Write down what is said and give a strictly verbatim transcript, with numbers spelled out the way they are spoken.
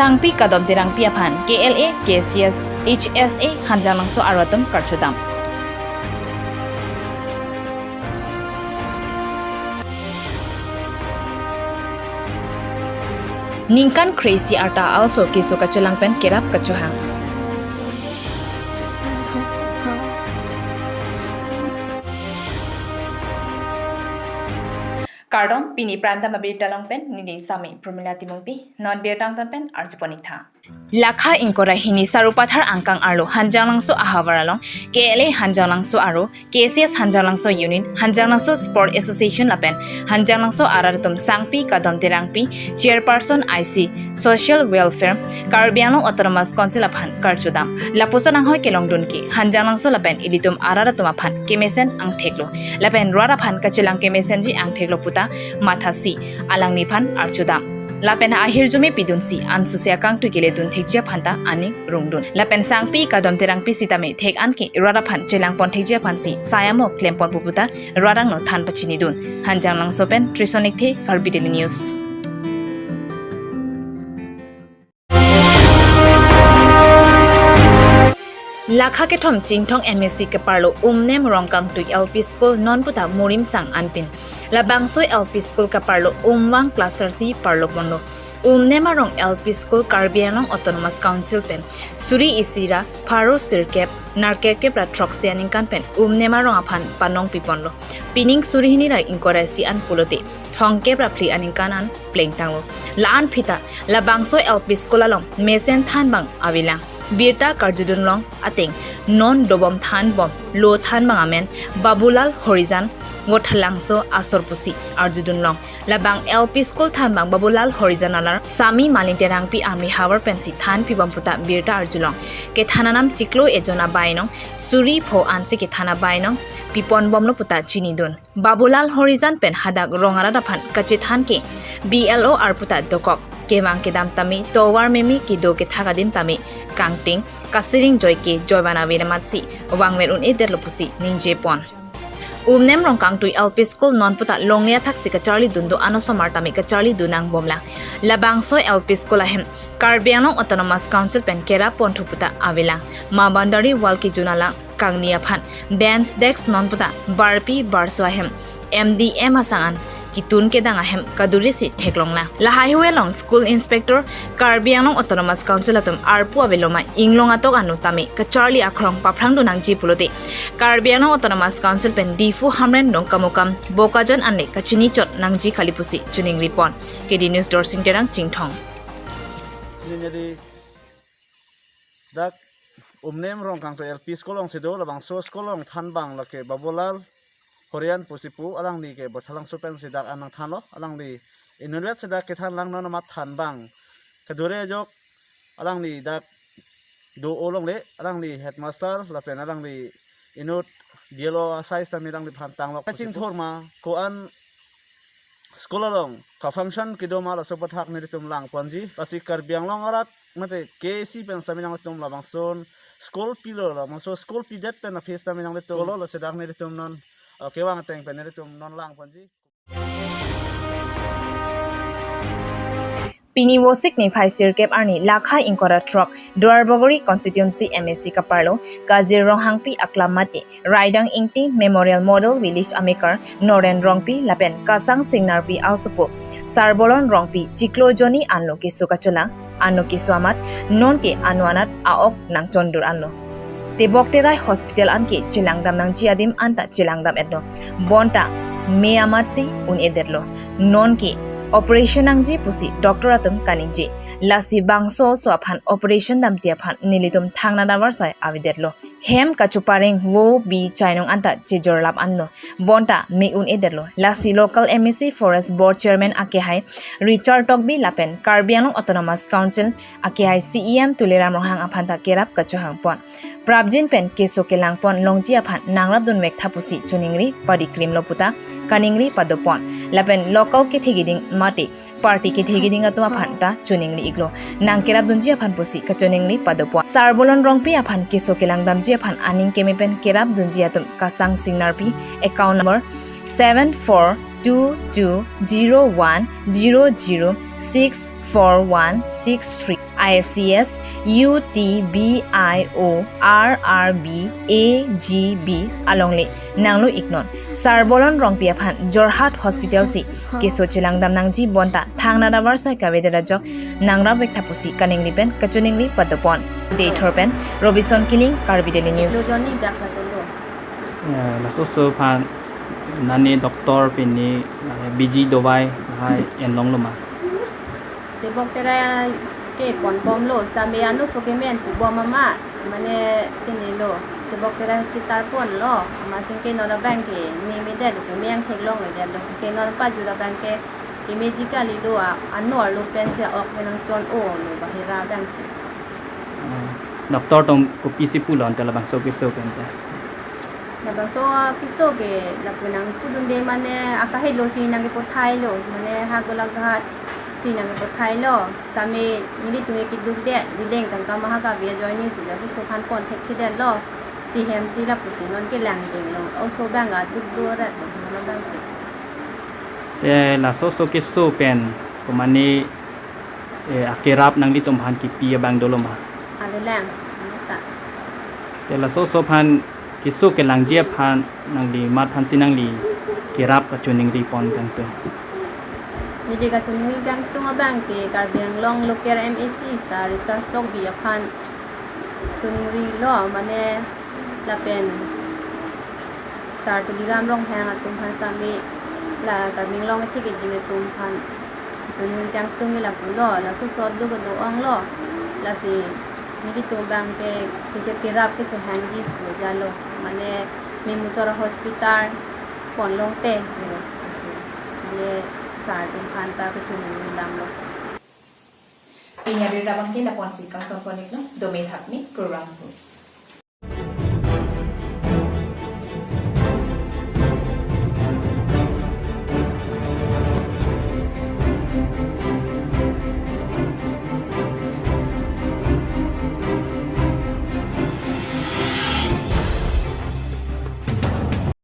Sangpi Kadom Terangpi aphan K L A, K C S, H S A Hanjanglangso arlo atum karchodam. Ningkan kre-isi arta a-oso keso kachelang pen kerap kachohang. Kardom, pini Prime Time abirta along pen neli Sami Pramila Timungpi, non birta angton pen arjupon ik tha. Lakha ingkoi ra hini Sarupathar angkang arlo Hanjanglangso ahavar along K L A Hanjanglangso aro, K C S Hanjanglangso Unit, Hanjanglangso Sport Association lapen Hanjanglangso arat atum Sangpi Kadom Terangpi, Chairperson I C, Social Welfare, Karbi Anglong Autonomous Council aphan karchodam. Lapuson anghoi kelongdun ke Hanjanglangso lapen ilitum arat atum aphan kemesen angthek lo, lapen rat aphan kachelang kemesenji angthek lo puta mathasi alangliphan archodam. Lapen ahirjume pidunsi ansose akangtui keledun thekji aphanta aning rungdun. Lapen Sangpi Kadom Terangpi sitame thek-an ke rat aphan chelangpon thekji aphansi sayamo klempon pu puta rat angno than pachinidun. Hanjanglangso pen Trison Lekthe, Karbi Daily News. Lakha kethom Chinthong M A C kaparlo Umnem Rongkangtui L P School non puta murim sang anpin. Labangso L P School kaparlo Umwang Cluster si parlo ponlo. Umnem arong L P School Karbi Anglong Autonomous Council pen suri isi ra pharo sirkep nerkep kep ra throksi aningkan pen Umnem arong aphan panong piponlo. Pining suri hini ra ingkoi ra isi an pulote thomkep ra phli aningkan an plengtanglo. La-an aphi ta labangso L P School along mesen thanbang avelang. Birta karjudun long ateng non dobom thanbom lo thanbang amen Babulal Horijan, Gothalangso asor pusi arjudun long. Labang L P School thanbang Babulal Horijan alar Sami Malin Terangpi army havar pensi than pibom puta birta arjulong. Kethan anam chiklo ejon abainong suri pho ansi kethan abainong piponbomlo puta chinidun. Babulal Horijan pen hadak rong arat aphan kachethan ke B L O ar puta dokok, kevang kedam tame, tovar meme kedo kethak adim tame kangting, kasiring joike joivan ave amatsi vangver un-edetlo pusi ningjepon. Umnem Rongkangtui L P School non puta longle athaksi kacharlidun do anosomar tame kacharlidun nangbomlang. Labangso L P School ahem Karbi Anglong Autonomous Council pen kerap ponthu puta avelang. Ma boundary wall kejun alang kangni aphan bench desk non puta barpi barso ahem M D M asang an ketun kedang ahem kaduri si theklonglang. Lahai hui along School Inspector Karbi Anglong Autonomous Council atum arpu aveloma inglong atok anu tame kacharli akrong paphrangdun nangji pulote Karbi Anglong Autonomous Council pen Diphu Hamren Dongkamukam Bokajan anle kachini chot nangji kali pusi chuning ripon. K D News Dorsing Terang Chinthong. Neli dak Umnem Rongkangtui L P School along si do, labangso school along thanbang lake Babulal Horijan pusi pu, alangli ke Gothalangso pensi dak an nangthanlo, alangli inutvet si dak kethan lang non amat thanbang. Kadure ajok alangli dak do-o longle, alangli headmaster lapen alangli inut D L O asai tame alangliphan tanglo. Kachingthur ma ko-an school along ka function kedo ma laso aputhak nelitum langponji. Lasi Karbi Anglong arat mate K A C pen sitame nanglitum labangson school pilo, labangso school pidet pen aphi sitame nanglitum lo, lasi dak nelitum non, eh, kevang ateng pen nelitum non langponji. Pini Vosik niphai sirkep arni Lakha ingkoi ra throk Duarbagori Constituency M A C kaparlo Kajir Ronghangpi aklam mate Raidang Ingti Memorial Model Village amekar Noren Rongpi lapen Kasang Singnarpi aosopo Sarbolon Rongpi chiklo jonni anlo keso kachelang. Ano keso amat nonke ano anat a-ok nangchondur anlo. Tebok Terai Hospital anke chelangdam nangji adim anta chelangdam-etlo. Bonta me amatsi un-edetlo. Nonke operation nangji pusi doctor atum kaningje. Lasi bangso oso aphan operation damji aphan nelitum thangnathar avarsai avedetlo. Hem kachopareng vo bi chainong anta chejorlap anlo. Bonta me un-edetlo. Lasi local M A C Forest Board Chairman akehai Richard Tokbi lapen Karbi Anglong Autonomous Council akehai C E M Tuliram Ronghang aphanta kerap kachohangpon. Prapjin pen keso kelangpon longji aphan nangrapdunvek tha pusi choningri padikrimlo puta kaningri padopon. Lapen local kethe keding mate party kethe keding atum aphanta choningri iklo. Nangkerapdunji aphan pusi kachoningri padopon. Sarbolon Rongpi aphan keso kelangdamji aphan aning keme pen kerapdunji atum Kasang Singnarpi, account number seven four two two zero one zero zero six four one six three. I F C S, U T B I O, R R B, A G B alongle nanglo-iknon. Sarbolon Rongpi aphan Jorhat Hospital si keso chelangdam nangji bonta thangnat avarsai kavedet ajok nangrap vek tha pusi kaningri pen kachiningri padopon. Deithor pen Robinson Kining, Karbi Daily News. Johnny dak la tolo. Ya, laso oso aphan nani doctor pini, eh, biji dovai lahai enlonglo ma? Tebok terai ke ponbomlo, stambe ano so kemen pubom ama, mane kenelo, tebok terai hospital ponlo, amatsi ke non abang ke, me me det ke me angthek longledet lo, ke non pajut abang ke, ke me ji kalilo, a, ano arlo pensi ok penang chon-olo, bahira abang si. Ah, doctor atum kopisi pulo ante labangso keso ke ante? Labangso keso ke lapu nangpudunde mane akahelo si nangkepothailo, mane ha Golaghat si nangkepothailo. Tame nelitum ke dukdet, bideng tangka maha kabi ajoine si laso oso aphan pon thekthedetlo. Si hem si lapusi non kelang denglo. Oso abang ke duk dorat lo, non abang ke. Te laso oso keso pen, komane, eh, akerap nanglitum aphan kipi abang dolo ma? Avelang, ano ta. Te laso oso aphan keso kelangji aphan nangli mat aphansi nangli kerap kachiningri pon kangtung? Neli kachiningri kangtung abang ke Karbi Anglong local M A C sir Richard Tokbi aphan chiningrilo, mane lapen sir Tuliram Ronghang atum aphan sami la Karbi Anglong ethik eding atum aphan chiningri kangtung ke lapulo, laso oso duk kedo-onglo, lasi nelitum abang ke keche kerap kechohangji pu jalo, mane me muchot a-hospital ponlong te, lasi mane sir atum aphan ta kachiningri damlo. Pini abirta abang ke lapu-ansi kangton pon-iklo, dome thakme, kurvangthu.